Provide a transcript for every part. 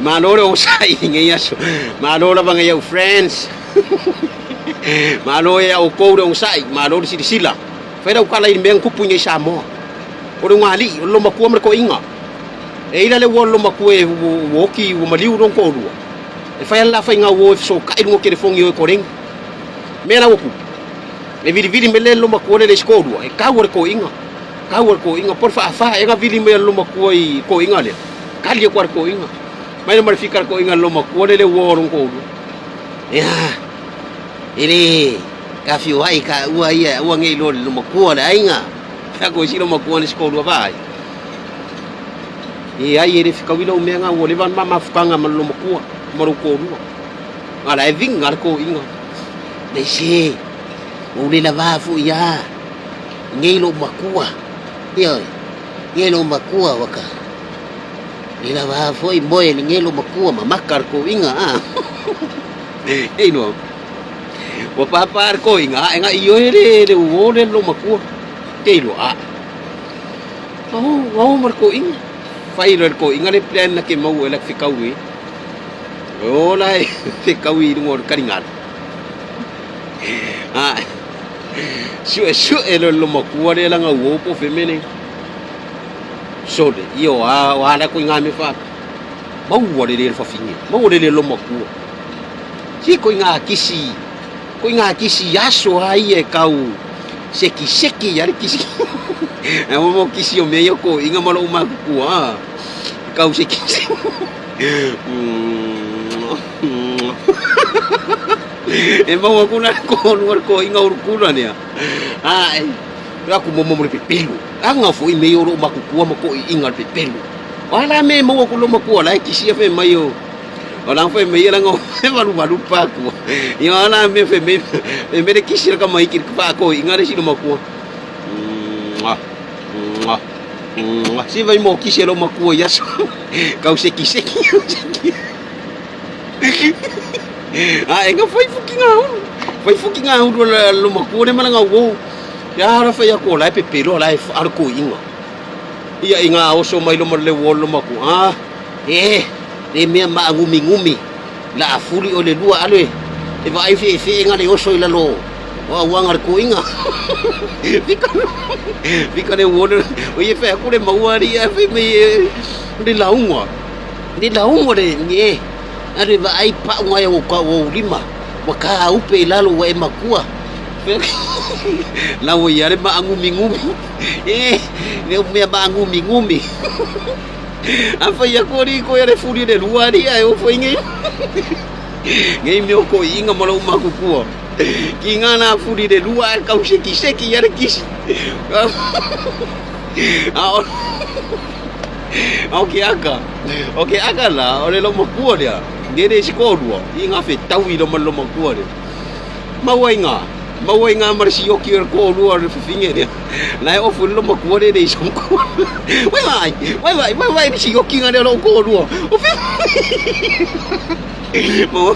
Malo le onosai i lenei aso. Malo lava ngai au friends. Malo e au kou le onosai, malo le silasila. Fai lau tala i le mea na tupu i nei Samoa. O le ugalii, o le lomatua ma le toeaina. E ila le ua o le lomatua e ua oti ua maliu lona toalua. E fai lava le la faiga uo e fesootai i luga o telefoni e o e koleni. Mea la ua tupu, e vilivili mai le lomatua lea i le isi toalua, e tau a le toeaina. Tau a le toeaina, po o le faafa ea na vili mai a le lomatua i le toeaina lea, tali atu lava le toeaina. Mai le ma le fika a le toeaina i le lomatua lea le uo o lona toalua. Ia, e le tafioai ka ua ia, aua ne i iloa e le lomatua o le aiga. Pe a koe isi lomatua na isi toalua vaai. E ai e le fetaui lau mea na ua leva ona ma mafutaga ma le lomatua ma lou toalua. A la e viga le toeaina. Nei se, ua ou le lava foi a nei lou matua. Ioe, nei lou matua ua ka le lava foi moe lenei lou matua ma maka le toeaina a. Ei noa, ua pāpā le toeaina a e na ioe le le uo le lou matua. Te iloa a. Au, au ma le toeaina. Fai loa e le toeaina le plan na ke maua e la ke fekau e. O la e fekau i luga o le taligalu. A, suesue loa le lomatua lea laga uo po o feme nei. Sole, io a, o a la koe ngā mea whaaka. Maua le le whawhinge, maua le le lomatua. Si koe ngā kisi, koe ngā kisi aso a ia e kau seki seki ia le kisi. E mo mo kisi o mea ia ko inga malo umakukua. A. Kau seki seki. E mau aku na ko lua ko inga urukula nea. A e aku mo mo le pepelu. Anga foi me oro makukua ma ko inga le pepelu. Wala me mau aku lo makua la kisi fe mai o. Ola fe mai la ngo e valu valu pa ku. Ia ala me fe me me le kisi la ka mai ki pa ko inga le sino makua. Mwah. Mwah. Si vai mo kisi lo makua ia so. Kau seki seki. A e nga fai fuki ngā hulu. Fai fuki ngā hulu la lo makua le malanga wo. Ya ara fai ako la e pepelo la e ara ko inga. Ia i ngā oso mai lo le wo lo makua. Ah, e le mea ma ngumi ngumi. La afuli o le lua alo e e vaai fe fe nga le oso i lalo. O auanga le koinga. Fika fika le wo le o ie fe aku le maua ri a fe me le launga. Le launga le nge ale vaai pau ngai o ka o lima. Wa ka upe i lalo wa e makua. La wo ia le ma ngumi ngumi. E le mea ma ngumi ngumi. A fai aku ri ko ia le fuli le lua ri ai o foi nge. Ngei mea o ko inga ma lou makukua. Ki ngā nā fuli le lua e kau seki seki ia le kisi. A o o ke aka, o ke aka la, o le lomakua lea, nge le isi kōrua, i ngā whetau i loma le lomakua lea. Mau ai ngā, mau ai ngā mara sioki o le kōrua o le whiwhinge lea. La e ofu le lomakua le le i somakua. Wai vai, wai vai, wai vai le sioki ngā lea o lou kōrua. O whiwhinge. Mau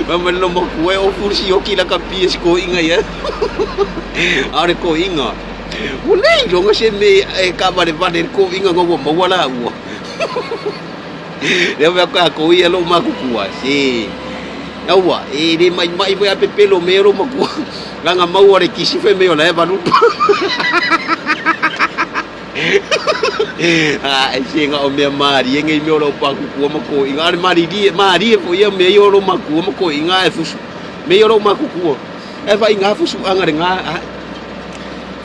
Ma le lomakua e ofu le sioki la ka pia si koinga ia. A o le koinga. Ua le iloga se me e ka vale vale le koinga nga ua maua la ua. Lea mea ka ko ia lo makukua se. Aua, e le mai mai foi a pepelo me lo makua. Langa maua le kisi fe me o la e valupa. A e se nga o mea marie ngei mea o lau pakukua ma koinga. A le maririe, marie foi ia mea ia o lo makua ma koinga e fusu. Me ia o lau makukua. E vai ngā fusu anga le ngā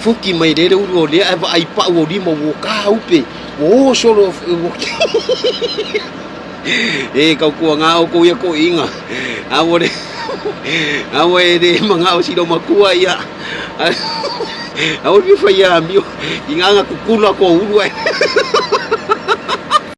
fuki mai le le ulu o lea e vaai pau o lima ua ka upe ua o solo ua e kau kua ngā o ko ia ko inga a ua le a ua e le manga o silo makua ia a ua le fai a mio i ngā ngā kukula ko ulu ai.